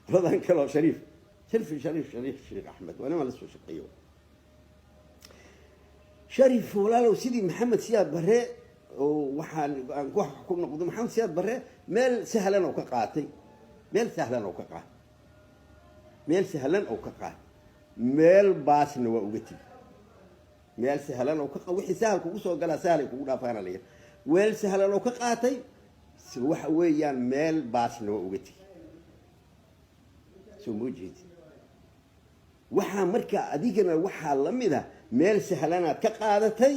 Qoladan kaloo Shariif Sheekh Axmed waa niman la soo shaqeeyo. Sharif, walaalow, sidii Maxamed Siyaad Barre oo waxaan aan wax ku noqdo, Maxamed Siyaad Barre meel sahlan oo ka qaatay, meel sahlan oo ka qaatay, meel sahlan oo ka qaatay, meel baasna waa uga tegi. Meel sahlan oo ka, wixii sahal kugu soo galaa sahlay kugu dhaafaana la yidhi. Meel sahlan oo ka qaatay waxa weeyaan, meel baasna waa uga tegi. Soo moo jeedi? Waxaa marka adigana waxaa la mid a, meel sahlanaad ka qaadatay,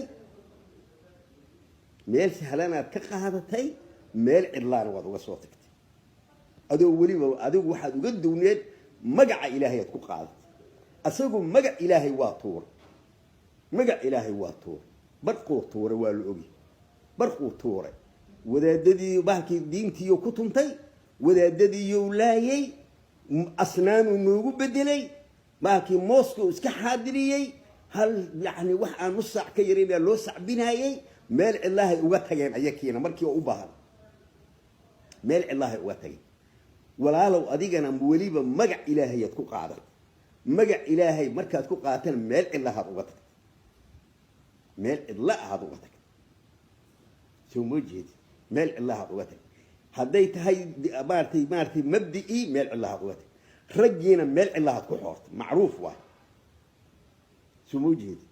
meel sahlanaad ka qaadatay, meel cidlaana waad uga soo tagtay. Adoo weliba adigu waxaad uga duwneed magaca Ilaahay aad ku qaadatay. Asagu magac Ilaahay waa tuuray, magac Ilaahay waa tuuray, barquu tuuray, waa la ogi, barquu tuuray. Wadaadadii bahalkii diintiiyo ku tuntay, wadaadadiiyou laayay, asnaamuu noogu bedelay, bahalkii mooska uu iska xaadiriyey. Hal yani wax aan nus saac ka yarin baa loo sacbinayey. Meel cidlaahay uga tageen ayakiina markii oo u baahan, meel cidlaahay uga tageen. Walaalow, adigana weliba magac Ilaahayaad ku qaadatay. Magac Ilaahay markaad ku qaatana meel cidlahaad uga tagtay, meel cidla ahaad uga tagtay. Soo moo jeedi? Meel cidlahaad uga tagtay. Hadday tahay maaratay mabdi'ii, meel cidlahaad uga tagtay. Raggiina meel cidlahaad ku xoortay, macruuf waay. Soo moo jeedi?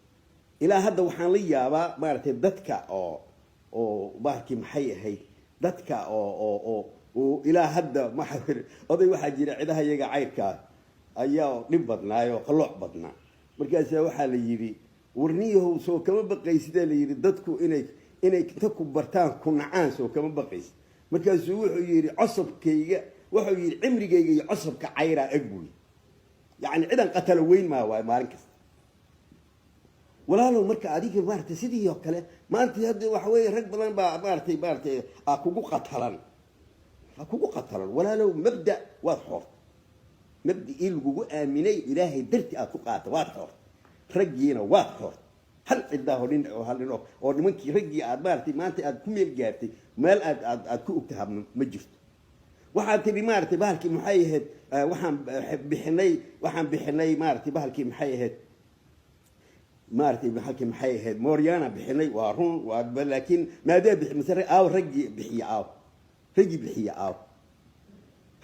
Ilaa hadda waxaan la yaabaa maaragtay dadka oo bahalkii maxay ahayd, dadka oo ilaa hadda waxa oday waxaa jira cidaha iyaga cayrkaa ayaa dhib badnaay oo qalooc badnaa. Markaasaa waxaa la yidhi, "Warniyahow, soo kama baqaysidee?" la yidhi, "dadku inay inta ku bartaan ku nacaan, soo kama baqaysid?" Markaasuu wuxuu yidhi, "Cosobkayga," wuxuu yidhi, "cimrigayga iyo cosobka cayraa eg buy." Yacni cidan qatalo weyn maa waay maalin kasta. Walaalow, marka adiga maaratay sidii oo kale maanta hadda waxa weeye rag badan baa maaratay a kugu qatalan, ha kugu qatalan. Walaalow, mabda waad xoortay, mabda'ii lagugu aaminay Ilaahay darti aad ku qaata waad xoortay, raggiina waad xoortay. Hal cidaaho nin oo hal nin oo nimankii raggii aad maaratay maanta aad ku meel gaartay, meel aad ku ogtaha ma jirto. Waxaad tidhi maaratay bahalkii maxay ahayd, waxaan bixinay, waxaan bixinay maaratay bahalkii maxay ahayd, maaratay bahalkii maxay ahayd, mooryaana bixinay. Waa run, waa laakiin maadee bixi mise aaw raggii bixiya, aaw raggii bixiya, aaw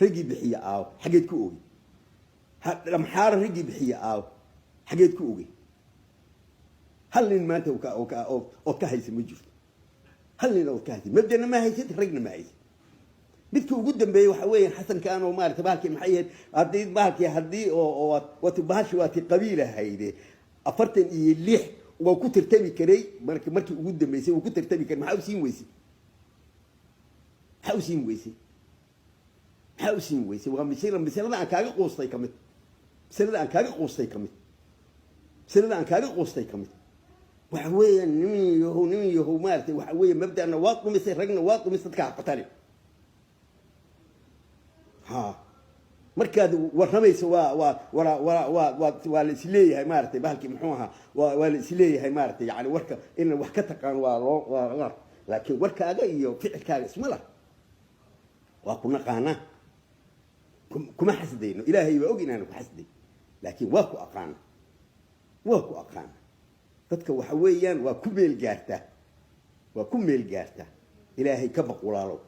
raggii bixiya, aaw xageed ku ogey? Dhamxaaro raggii bixiya aaw, xageed ku ogey? Hal nin maanta ood ka haysa ma jirto. Hal nin ood ka haysa, mabdana ma haysid, ragna ma haysid. Midka ugu dambeeyey waxa weeyaan Xasankaan oo maarata bahalkii maxay ahayd, haddii bahalkii haddii oo waati bahashi waati qabiil ahayde, 46 waa ku tartami karay. Markii ugu dambeysay wuu ku tartami karay. Maxaa u siin weysay? Maxaa u siin weysay? Maxaa u siin weysay? Waa masalada aan kaaga quustay kamid, masalada aan kaaga quustay kamid, masalada aan kaaga quustay kamid. Waxa weeyaan, nin yahow, nin yahow, maaratay waxa weeye mabda'na waad dhumisay, ragna waad dhumisay. Dadka ha qatali ha. Markaad warramayso waa la isleeyahay maaratay bahalkii muxuu ahaa, waa la isleeyahay maaratay yani warka in wax ka taqaan waa loo waa, laakiin warkaaga iyo ficilkaaga isma lah. Waa ku naqaanaa, kuma xasdayno. Ilaahay baa og inaanu ku xasday, laakiin waa ku aqaana, waa ku aqaana. Dadka waxa weeyaan waa ku meel gaartaa, waa ku meel gaartaa. Ilaahay ka baq, walaalow,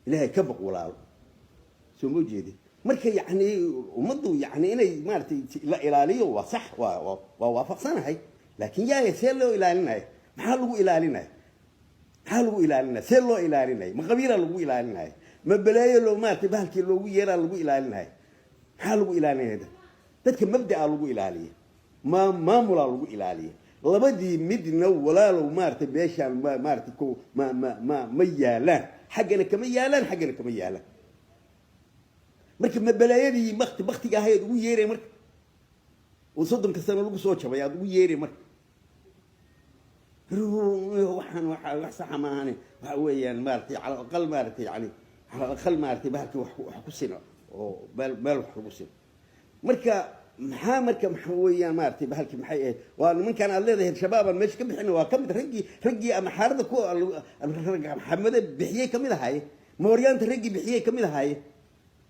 Ilaahay ka baq, walaalo. Soo ma jeedi? Marka yacni ummaddu yani inay maaratay la ilaaliyo waa sax, waa waafaqsanahay. Laakiin yaaya see loo ilaalinaya? Maxaa lagu ilaalinaya? Maxaa lagu ilaalinaya? See loo ilaalinaya? Ma qabiilaa lagu ilaalinaya? Ma baleeyo loo maaratay bahalkii loogu yeeraa lagu ilaalinaya? Maxaa lagu ilaalinaya? Dadka mabda'a lagu ilaaliya, ma maamulaa lagu ilaaliya? Labadii midna, walaalow, maaratay meeshaan ma maaratay ku ma yaalaan. Xaggana kama yaalaan, xaggana kama yaalaan. Marka ma balaayadii baktiga ahayd ugu yeeray marka oo 30-ka sano lagu soo jabay aad ugu yeeray? Marka waxaan waa wax saxa maahane. Waxa weeyaan maaratay cala aqal maaratay yani cala aqal maaratay bahalkii wax ku sino oo meel wax lagu sino. Marka maxaa, marka maxaa weeyaan maaratay bahalkii maxay ahayd, waa nimankan aad leedahay Shabaabaan meesha ka bixina, waa kamid raggii ama xaarada ku xamada bixiyey kamid ahaaye, mooryaanta raggii bixiyey kamid ahaaye.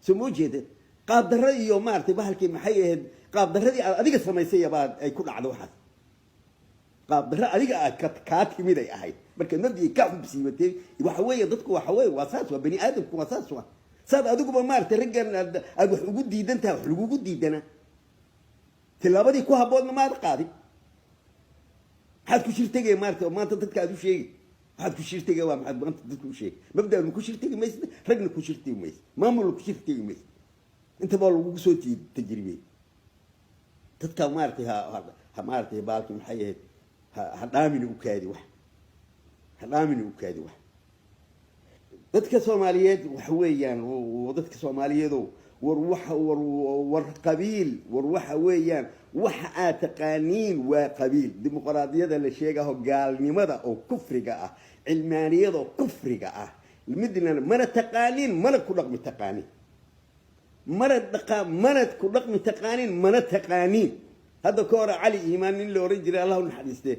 Soo ma jeedad? Qaabdarro iyo maaragtay bahalkii maxay ahayd, qaabdarradii aad adiga samaysay baad ay ku dhacdo. Waxaas qaabdarro adiga aad kaa timid ay ahayd. Marka mabdii ka xubsiibatay waxa weeye, dadku waxa weeye waa saas, waa bani aadamku, waa saas. Waa saad adiguba maaragtay raggan aad wax ugu diidan tahay, wax lagugu diidanaa. Tillaabadii ku habboodna maad qaadin. Maxaad ku shirtegaya maarata maanta dadka aad u sheegi? Maxaad ku shirtegaya? Waa maxaad maanta dadka u sheegi? Mabda'na ku shirtegi maysid, ragna ku shirtegi maysid, maamulna ku shirtegi maysid. Intaba lagugu soo tajribey. Dadka maaragtay ha maaragtay baalki maxay ahayd, ha dhaamina u kaadi, wax ha dhaamina u kaadi. Wax dadka Soomaaliyeed waxa weeyaan, dadka Soomaaliyeedow, war waxa war qabiil, war waxa weeyaan waxa aad taqaaniin waa qabiil. Dimuqraadiyada la sheegaho, gaalnimada oo kufriga ah, cilmaaniyada oo kufriga ah, midna mana taqaaniin, mana ku dhaqmi taqaaniin, mana dhaqa, mana ku dhaqmi taqaaniin, mana taqaaniin. Hadda ka hore Cali Iimaan nin la oran jiray, Allah u naxariistee.